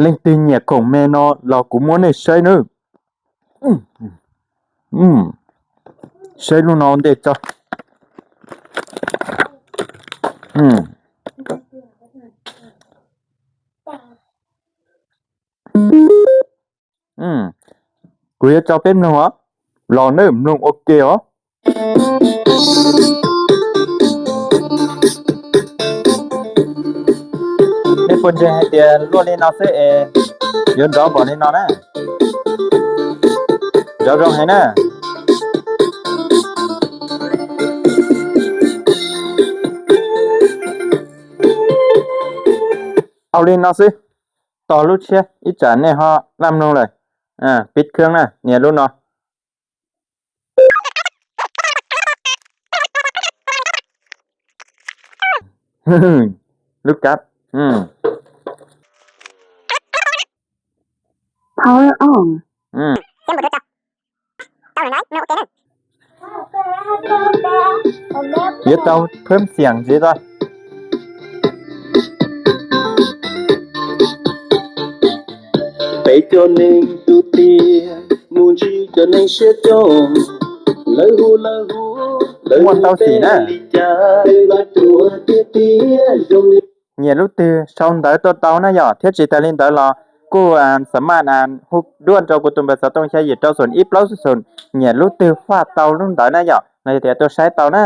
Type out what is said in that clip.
Leej twg nyiam khoom me no los kuv muab nej saib nawb. Saib lub no ntej tso. Kuv yuav tso peb mloog os. Los nawb, mloog ua ke os. Nej puas ntseeg hais tias luaj li no xwb es yuav nrov npaum li no na? Nrov zoo heev na. Au li no xwb, tos lub tshiab ib tsam nej ho laj mloog lawm. Pib khab na, nias lub no. Lub kab. Yuav tau phab xiam ntxiv tso. Peb cov neeg tus tiag mus ntsib cov neeg siab coob, lawv hu lawv hu, muaj ntau xim na. Nyiam lub twg sau ntawv tuaj tau na yom, thiab tsis tas li ntawd los kuj xa maj hu duaj rau kuv tus npawb xov tooj xya yim rau xoom ib plaub xoom, nyiam lub twg faj tau lub ntawd na yom, no yog tias tuaj saib tau na.